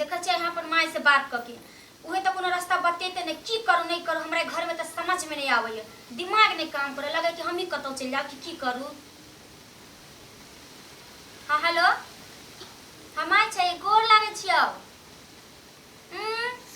देखै छियै अहाँ अपन मायसँ बात कऽ के उहे तऽ कोनो रास्ता बतेतै नहि की करू नहि करू हमरा घरमे तऽ समझमे नहि आबैए दिमाग नहि काम करै लगै कि हमही कतहु चलि जाउ कि की करू हँ हेलो हँ माय छै गोर लागै छियौ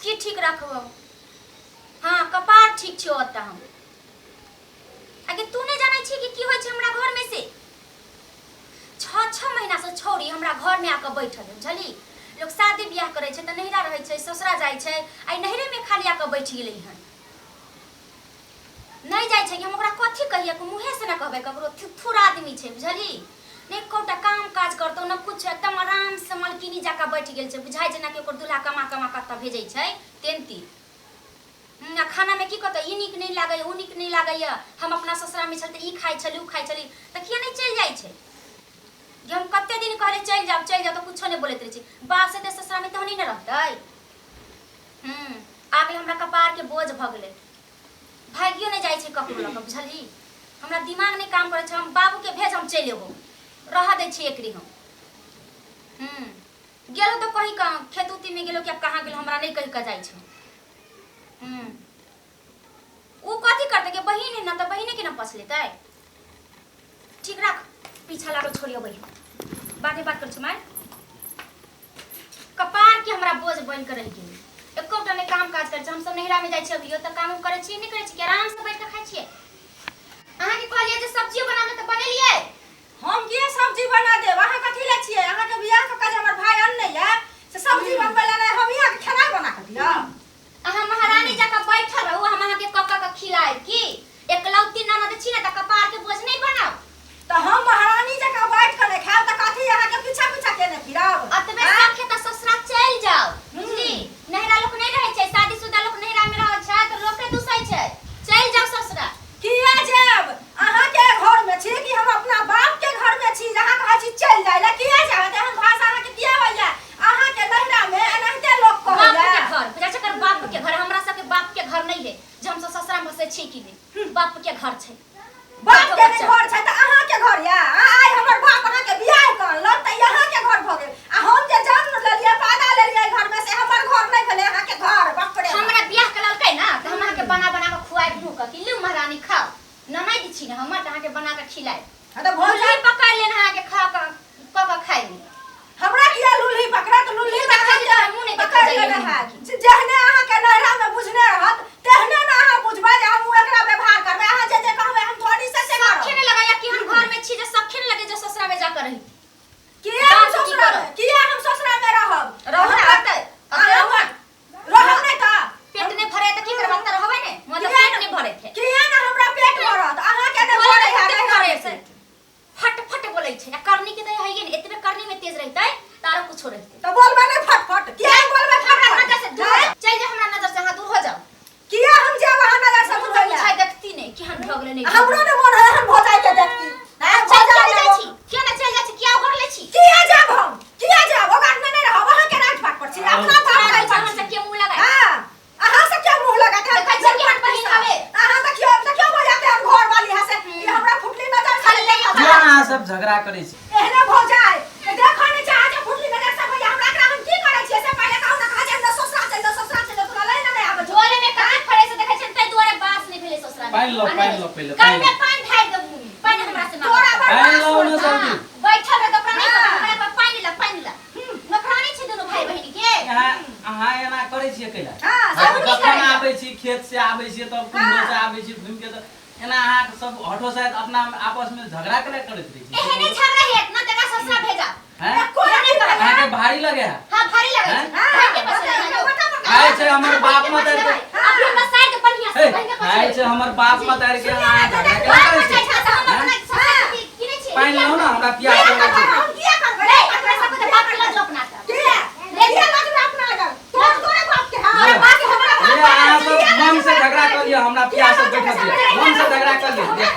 की ठीक रखबौ हँ कपार ठीक छौ ओतऽ हम आगे तू नहि जानै छी कि की होइ छै हमरा घरमे से छः छः महीनासँ छौड़ी हमरा घरमे आकऽ बैठल है बुझली लोक शादी बियाह करै छै तऽ नैहरा रहै छै ससुरा जाइ छै आ नैहरेमे खाली आकऽ बैठ गेलै हन नहि जाइ छै कि हम ओकरा कथी कहिए मुँहेसँ नहि कहबै ककरो थुथुर आदमी छै बुझली नहि एकोटा काम काज करतौ ने कुछ एकदम आरामसँ मलकिनी जाकऽ बैठ गेल छै बुझाइ जेना कि ओकर दूल्हा कमा कमा कतऽ भेजै छै तेनती आ खानामे की कहतै ई नीक नहि लागैए ओ नीक नहि लागैए हम अपना ससुरामे छली तऽ ई खाइ छली ओ खाइ छली तऽ किया नहि चलि जाइ छै जे हम कते दिन कहले चलि जाउ चलि जाउ तऽ कुछो नहि बोलैत रहै छै बाप से तऽ ससुरामे तहन ने रहतै हूँ आब हमरा कपारके बोझ भऽ गेलै भागियो नहि जाइ छै ककरो लऽ कऽ बुझलही हमरा दिमाग नहि काम करै छै हम बाबूके भेज हम चलि एबो रहऽ दै छियै एकरे हम हूँ गेलो तऽ कहीं कहाँ खेत उतीमे गेलो कि आब कहाँ गेलो हमरा नहि कहि कऽ जाइ छै हूँ ओ कथी करतै के बहिन है ना तऽ बहिने के ना पछ लेतै ठीक राख पीछा लागल छोड़ियो बहिन बाते बात कर छी माय कपार के हमरा बोझ बनि के रहि गेल एकोटा नहि काम काज करै छै हमसब नैहरामे जाइ छियै अभियो तऽ काम उम करै छियै नहि करै छियै कि आरामसँ बैठ कऽ खाइ छियै अहाँके कहलियै जे सब्जियो बनाबै तऽ बनेलियै हम किए सब्जी बना देब अहाँ कथी ले छियै अहाँके बियाह कऽ के जे हमर भाय अनने यऽ से सब्जी बनबै लए नहि हम अहाँके खेनाइ बना कऽ दिअ अहाँ महारानी जकाँ बैठल रहू हम अहाँके कऽ कऽ के खिलायब की एकलौती ननद छी ने तऽ कपार के बोझ नहि बनाउ तऽ हम महारानी जकाँ बैठ कऽ नहि खायब तऽ कथी अहाँके पीछा पीछा केने फिरब अतबे सखे तऽ ससुरा चलि जाउ बुझली नैहरा लोक नहि रहै छै शादीशुदा लोक नैहरा मे रहै छै तऽ लोके दुसै छै चलि जाउ ससुरा किया जायब अहाँके घर में छी कि हम अपना बाप के घर में छी जहाँ कहै छी चलि जाय ला किया जायब एहन भाषा अहाँके किया होइया अहाँके नैहरा में एनाहिते लोक बाप के कहैया घर बुझा छै एकर बाप के घर हमरा सबके बाप के घर नहीं है जे हम सब ससुरा में बसै छी कि नहीं बाप के घर छै बाप के नहि घर छै तऽ अहाँके घर या आ आइ हमर बाप अहाँके बियाह कऽ अनलक तऽ ई अहाँके घर भऽ गेल आ हम जे जन्म लेलियै पैदा लेलियै घर में से हमर घर नहि भेलै अहाँके घर बाप रे बाप। हमरा बियाह के ललकै ना तऽ हम अहाँके बना बना के खुआएब मुँह के कि लू महारानी खाओ ननैद छी ने हमर तऽ अहाँके बना के खिलाएब हाँ तऽ भऽ लुल्ही पकड़ लेने अहाँके खा कऽ कऽ कऽ खाइ मे हमरा किया लुल्ही पकड़त लुल्ही मुँह देखै छी तऽ मुँह नहि देखै पकड़ जाइए लेने हैत जे जेहने अहाँके नैहरा में बुझने रहत तेहने ने अहाँ बुझबै जे हम एकरा व्यवहार करबै अहाँ जे जे कहबै हम थोड़ी से से सखे करब नहि लगैया कि हम घर में छी जे सखे नहि लगे जे ससुरा में जाकर रही किया हम बाप की ससुरा में करब? किया हम ससुरा में रहब रहू ने हमरा- अतै अहाँ अतै रहू रहब नहि तऽ पेट नहि भरे तऽ की करब अतऽ रहबै ने मतलब किया पेट नहि भरे थे किया ने हमरा पेट भरत अहाँके नहि बोले भरै है कते नैहरा भरे में से फट फट बोलै छै आ करनी के तऽ हैये ने एतबे करनी में तेज रहितै तऽ आरो कुछो रहितै तऽ बोलबै नहि फटफट किया बोलबै हमरा फटफट नजर से दूर हो जाओ चलि जाओ हमरा नजर से अहाँ दूर हो जाओ किया हम जाब अहाँ नजर से दूर मुँह होइला बुझाइ देखती नहि केहन भऽ गेलै नहि हमरो ने मोन है हम भौजाई के देखती हैं चल भौजाई चल जाइ एगो छी किया ना चल जाइ छी किया ओगर लै छी किया जाब हम किया जाब ओगार में नहीं रहब अहाँ के राज पाट पर छी अपना बाप तोरा के जाइ पर छी छी से के मुँह लगाय हां अहाँ से क्या मुंह लगाते हैं देखै छियै केहन बहिन हवे। अहाँ देखियो देखियो भौजाई हम घर वाली है से ई हमरा फुटली नजर से खाली देखत किया अहाँ सब झगड़ा करै छी एहने भौजाई देखो ने चाह जे फुटली नजर से भैया हमरा एकरा हम की करै छियै से पहिले कहू ना कहा जे हमरा ससुरा चल जाओ ससुरा चल जाओ तोरा लई ना नहीं आबै छौ झोले में कते फड़े से देखै छियनि ताहि दुआरे बास नहि भेलै ससुरा में। पानि लो, आ नहि पानि लो पहिले, कान पानि में लो। पानि ढारि देब मुँह में पानि हमरा से मांगब। तोरा पानि बर्बाद लाउ ने हाँ, जल्दी बैठल रह कपड़ा नहीं हाँ। हमरा पर पानि ला पानि ला नौकरानी छै दुनू भाई बहिन के अहाँ अहाँ एना करै छियै कैला हाँ, सब नीक जखन करैया। आबै छी खेत से आबै छियै तब कुम्हरो से आबै छी घुमि के तऽ एना अहाँके सब हटो शायद अपना आपस में झगड़ा केला करैत रहै छी एहने झगड़ा हेत ना तकरा ससुरा भेजा हैं? कोई नहीं करत। अहाँके भारी लगे है हां भारी लगे हैं? छै भाई के पसंद है आइ छै हमर बाप मतारी के अभी हमरा साइड बढ़िया से हे, बहिन के आइ पसंद छै हमर बाप मतारी के अहाँ झगड़ा केला बाप करै बचाइ छी छै तऽ हम हैं? अपना ससुरा के किनै छियै पानि लाउ ने हमरा प्यास लगै छै हम किया करबै रे एकरा सबके तऽ बाप के लजो अपना के किया किया लजबै अपना लग तोर तोरे बाप के हाँ ले, बाप के हमरा ले अहाँ सब मन से झगड़ा कर लिअ हमरा प्यास से बैठल दिअ मन से झगड़ा कर लिअ देख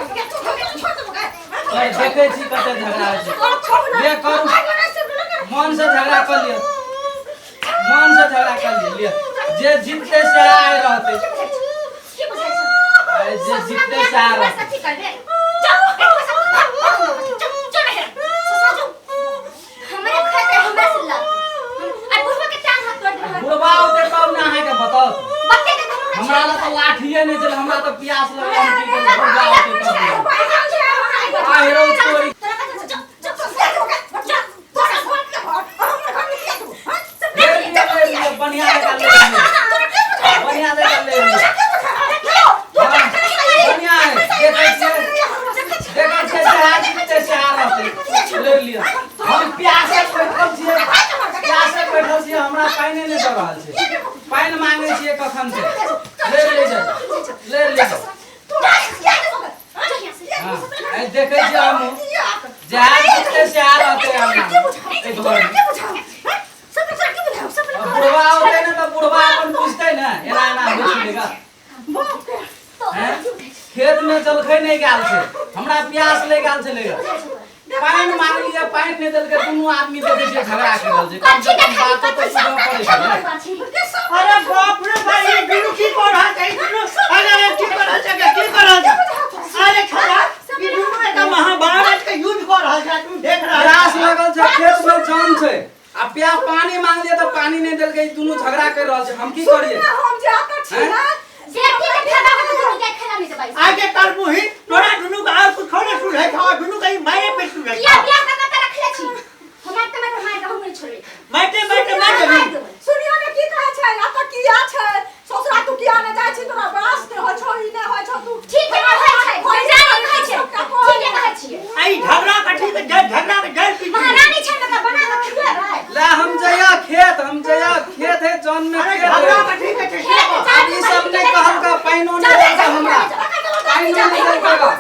अरे देखै छी कते झगड़ा होइ छै ले करू मन से झगड़ा कर लिअ मन से झगड़ा कर लिअ लिअ जे जीतते से आय रहतै की बुझाइ छौ आइ जे जीतते से आय हमरा रहतै सखी करबे चल एकरा सब भाग भाग चल चल नहिरा ससुरा जो हमरे खाते हमरा से लड़ आ बुढ़वा के टांग बुझलिए नहि छलै हमरा तऽ प्यास लगल हम की करियै बुढ़वा औतै तब ने। आ हेरो तोरी ले लिअ ले लिअ बढ़िया जकाँ ले लिअ बढ़िया जकाँ ले लिअ हाँ, बढ़िया है देखै छियै देखै छियै जहाँ जीतै सएह रहतै ले लिअ हम प्यासे बैठल छियै प्यासे बैठल छियै हमरा पानिए नहि दऽ रहल छै पानि मांगै छियै कखन से ले ले जा ले ले जा हाँ आइ देखै छियै हमहूँ जहाँ जीतै सएह रहतै हमरा एहि घरमे बुढ़वा औतै ने तऽ बुढ़वा अपन बुझतै ने एना एना होइ छलै गा हैं? खेत में जलखै नहि गेल छै हमरा प्यास लागि गेल छलै गा पानि मांगलियै पानि नहि देलकै दुनू आदमी देखै छियै झगड़ा करि रहल छै कम से कम बातो तऽ सुनऽ पड़ै छै ने अरे बाप रे भाई ई दुनू की कर रहल छै ई दुनू अरे अरे की कर रहल छै की कर रहल छै अरे छोड़ा ई दुनू एकदम महाभारत के युद्ध कर रहल छै तू देख रहल प्यास लगल छै खेत में जन छै आ प्या पानी मांगलियै तऽ पानी नहि देलकै ई दुनू झगड़ा करि रहल छै हम की करियै हम जाता छी ना आगे कर मुही तोरा दुनू के और कुछ नहीं सुझै छौ दुनू के ई मारे पे सुझै छौ मारते मारते मार देबी सुनियो ने की कहै छै आ तऽ किया छै ससुरा तू किया ने जाइ छी तोरा बास ने होइ छौ ई ने होइ छौ तू आई झगड़ा कथी के जड़ झगड़ा के जड़ की महारानी छै ने बना के खुएबै ले हम जइया खेत हम जइया खेत है जन में अरे खेत झगड़ा है कथी के छै से कह। आब ई सब नहि कहलका पानिओ नहि देलका हमरा पानिओ नहि देलका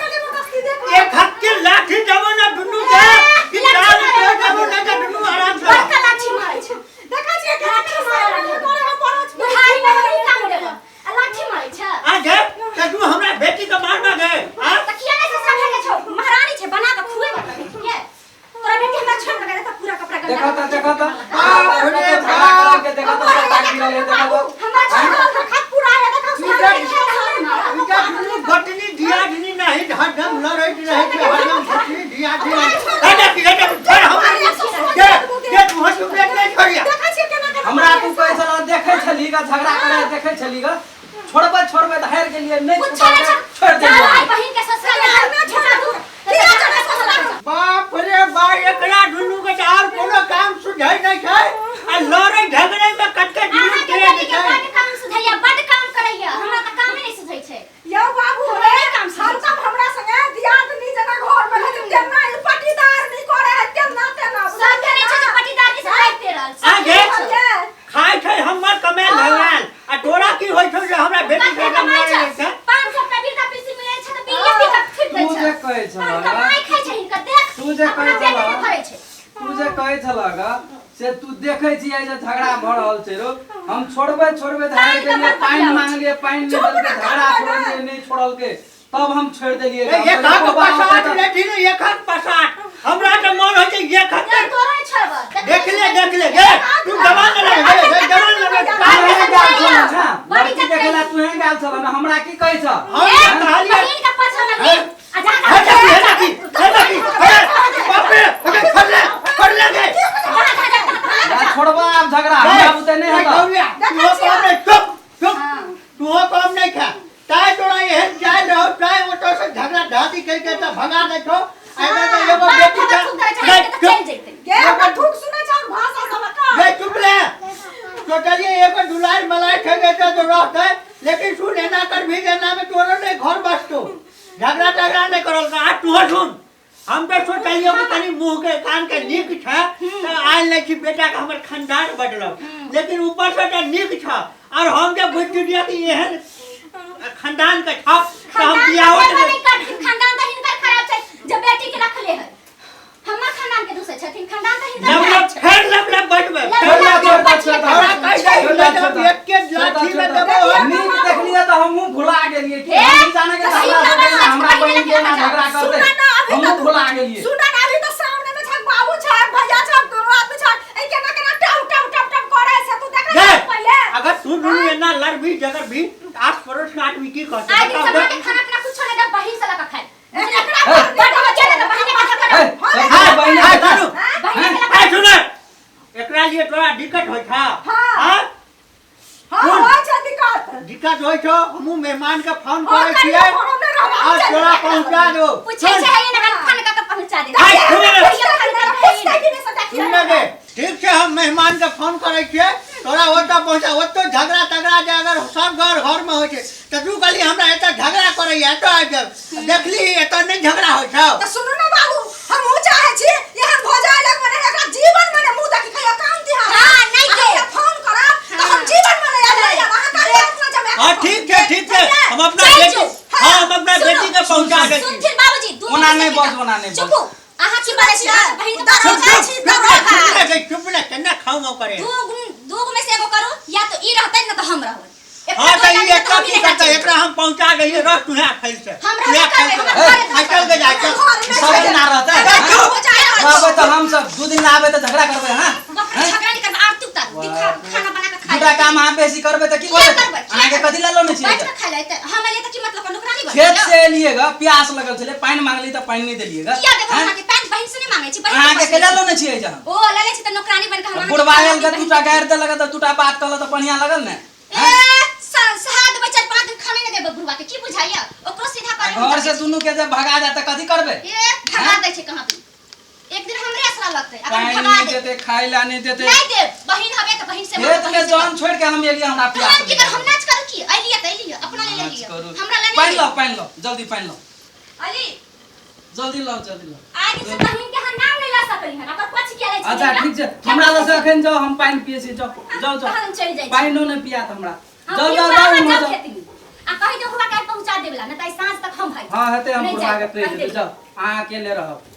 एक हाथ के लाठी देबो ना दुनू के कि डाल के देबो ना के दुनू आराम से बड़का लाठी मारै छै देखै छियै कि लाठी मारै करे हम पड़ो छी बुढ़ारी में हम ई काम देब आ लाठी मारै छै आ गे त तू हमरा बेटी के मारना गे हां त किया नहि ससुरा भेजे छौ महारानी छै बना के खुएबै तनी के तोरा बेटी हमरा छोड़ के त पूरा कपड़ा गंदा देखा त देखा त बाप रे झगड़ा बाप करके देखा त सब ताकि रहले देखा त हमरा छोड़ खत पूरा है देखा इनका दुनू घटनी दियादनी नहीं हरदम लड़ैत रहै छै हरदम घटनी दियादनी हटे की हटे छोड़ हमरा के के तू हंसू के नहीं छोड़िया देखै छियै केना केना हमरा तू कहै छल देखै छली गा झगड़ा करे देखै छली गा छोड़बै छोड़बै तऽ हारि गेलियै नहि कुछ नहीं छुटल छोड़ि जा देलियै भाई बहिन के ससुरा में छोड़ दू किया चले ससुरा बाप रे बा एकरा दुनू के तऽ आर कोनो काम सुझै नहि छै आ लड़ै झगड़ै मे कते दुनू अहाँ के तेज बेटी के छै बड काम सुझैया बड काम करैया हमरा तऽ कामे नहि सुझै छै यौ बाबू हमरा रे नहि काम सुझै हरदम हमरा संगे दियादनी जेना घर में रहै तेना ई पटीदार नहीं करे है तेना तेना सब जानै छै जे पटीदारी से राखते रहल आ गे बुझलियै? खाय छै हमर कमायल हलाल आ तोरा की होइ छौ जे हमरा बेटी कते के कमाइ लड़ै छै छै 500 रुपया बिरधा पेंशन मिलै छै तऽ बीड़िया पी कऽ थुकि दै तू छै जे कहै हम छलह कमाइ खाइ छै हिनकर देख तू जे अपना कहै पेटे छलह नहि भरै छै तू जे कहै छलह ग से तू देखै छियै जे झगड़ा भऽ रहल छै रो हम छोड़बै छोड़बै तऽ हारि गेलियै पानि मांगलियै पानि नहि देलकै झगड़ा छोड़लियै नहि छोड़लकै तब हम छोड़ि देलियै ए, एक हाथ पसाट लेथिन एक हाथ पसाट हमरा तऽ मन होइ छै एक हाथ यार तोरा नहि छोड़ब देख ले देख ले गे तू जवान लगे गे गे जवान लगे तू हे गाल छलह ने बड़ी लड़की देखला तू हे गाल छलह ने हमरा की कहै छ हम कहलियै बहिन के पाछा में ली आ जा हे देखी हे देखी हे देखी हे बाप रे अरे छोड़ ले छोड़ ले गे ना छोड़बा आब झगड़ा हमरा बुते नहि हेतौ गौरिया तू कम नहीं चुप चुप तू कम नहीं खा ताय तोरा एहन जाय रहो ताय ओतो से झगड़ा ढादी करके त भगा दे छो एना त एगो बेटी बाप छ थूक दे छै तऽ चलि जैतै गे हमरा थूक सुनै छौ भाषा सब का रे चुप ले सोचलिए एगो दुलार मलाई थे गए तो रहते लेकिन सुन एना कर भी एना में तोरो नहीं घर बसतो झगड़ा झगड़ा नहीं करल का आ तू सुन हम तो सोचलियो कि तनी मुंह के कान के नीक छै तऽ आयल नहि छी बेटा के हमर खानदान बदलक लेकिन ऊपर से तऽ नीक छ और हम जब बुझि गेलियै कि एहन खानदान के छ तऽ हम खानदान बियाहो तऽ नहि नहि करथिन खानदान तऽ हिनकर खराब छै जब बेटी के रखले है हमर खानदान के दूसरे छथिन खानदान तऽ हिनकर लब खराब लब छै फेर लब लब बैठबै लब फेर लब छोड़ दे, छोड़ दे, हमरा कहि दे छोड़ दे, छोड़ दे। एक के लाठी में देबो हम। नीक देखलियै तऽ हमहूँ भुला गेलियै कि ए, हम जाने के तऽ हमरा ई सबके बात हमरा बहिन के एना झगड़ा करतै सुनऽ ना, अभी हमहूँ तऽ- भुला गेलियै सुनऽ ना, अभी तऽ सामने में छै बाबू छै भैया छै दोनों आदमी छै ए केना केना टाउ टाउ टाउ टाउ करे से तू देख गे, पहिले अगर तू दुनू एना लड़बी झगड़बी तऽ आस पड़ोस के आदमी की कहतै आइ दिन बताउ समाज तऽ। के खाना पीना कुछो नहीं दे बहिन से लगा खाए एकरा ए, बड़ हो जाए ना बहिन के लगा ए, खाए सब बहिन हाँ, के सुनू। बहिन के लगा ए, सुन एकरा लिए तोरा दिक्कत होइ छौ हाँ। हाँ? हां होइ छै दिक्कत दिक्कत दिक्कत होइ छौ, हमहूँ मेहमान के फोन हाँ, करै करियौ, छियै हम नहि रहब, हम आ चलि तोरा जायब। पहुँचा दो। पूछै सुन, छै है ना फोन कऽ के पहुंचा दे। हाय, सुन रे। पूछतै कि नहि सबटा सुन ने गे, ठीक छै, हम मेहमान के फोन करै छियै, तोरा ओतऽ पहुँचा। ओतऽ झगड़ा तगड़ा जे अगर सब घर घर में होइ छै तऽ तू कहली हमरा एतऽ झगड़ा करैया, एतऽ आबि जाब, देखली एतऽ नहि झगड़ा होइ छौ। तऽ सुनू ने बाबू, हमहूँ चाहै छी एहन भौजाइ लगमे नहि, एकरा जीवन में नहि मुँह देखी कहियो काम तिहार। हाँ, नहि अहाँ देब। फोन करब तऽ हम जीवन में नहि आयब। अहाँ काल्हि अपना जमाय हाँ ठीक छै, ठीक छै, हम अपना चलि बेटी जो। हाँ हम अपना सुनू, बेटी के पहुँचा दै छी। सुनथिन बाबूजी, दू ओना में नहि से बज, एकटा। ओना नहि बज। चुपू, अहाँ की बाजै छी? अहाँ बहिन के चुप पहुंचा चुप छी। चुप ने, चुप ने गे, चुप ने, केना खाऊ माऊ करे। दू गो में से एगो करू, या तो ई रहतै ना तो हम रहबै। एकटा हाँ तऽ दू ई एकटा आदमी की तऽ हम करतै? ही। एकरा हम पहुँचा देलियै, रह तू फैल से। हम रहबे करबै, हमर ए, घरे आ चल गे, जा चल। सब दिन ना रहतै? रहबै तऽ हम सब 2 दिन ना आबै तऽ झगड़ा करबै। हाँ बाप रे, झगड़ा नहीं करबै, आरती उतारू, दिखा खाना बना के खाइ। दूटा काम अहाँ बेसी करबै तऽ की किया करबै? करबै? अहाँके कथी लए लोने छियै? बैठ के खाइ ले तऽ हम एलियै तऽ की मतलब नौकरानी बन खेत गेलियै? से एलियै ग, प्यास लगल छलै, पानि मांगली तऽ पानि नहि देलियै ग। किया देबै हैं? अहाँके पानि? बहिन से नहि मांगै छी, बहिन के अहाँके पैसा केला लै लोने छियै जहाँ? छी। ओ ले लै छी तऽ नौकरानी बन के हम अहाँके बुढ़वा आयल खाना के दूटा गारि देलक तऽ दूटा बात कहलक तऽ बढ़िआँ लगल ने? ए सहा देबै, 4-5 दिन खाने नहि देबै बुढ़वा के, की बुझाइया? ओकरो सीधा आ करे। घर से दुनू के जब भगा जाए तऽ कथी करबै? ए भगा दै छै कहाँ भी, एक दिन हमरे असरा लगतै अगर पानि भगा नहि दे। देतै, खाय ला नहि देतै। नहीं देब, बहिन हवे तऽ बहिन से मांगो, खेत में बहिन से जन छोड़ के हम एलियै, हमरा मांगो। प्यास हम की कर, हम नाच करू की? अइलियै तऽ अइलियै, अपना ले नाच लेलियै, करू। हमरा ले पानि नहीं। लाउ, पानि लाउ, जल्दी पानि लाउ, अली जल्दी लाउ, जल्दी लाउ। आइ दिन से बहिन के हम नाम नहीं ला सकली हन, ओकर पछ किया लै छी? अच्छा ठीक छै, हमरा लग से अखन जाउ, हम पानि पियै छी, जाउ जाउ जाउ। तहन हम चलि जाइ छी। पानिओ नहि पियात हमरा। हम जाउ पीब जाउ कऽ जाउ अहाँ उम्हर जाउ जाउ। खेतमे। आ कहि दे बुढ़वा के आइ पहुंचा देबला, नहि तऽ आइ साँझ तक हम भागि हाँ हेतै, हम नहि बुढ़वा के जायब, कहि कहि देबै। देबै। जाउ, अहाँ अकेले रहब।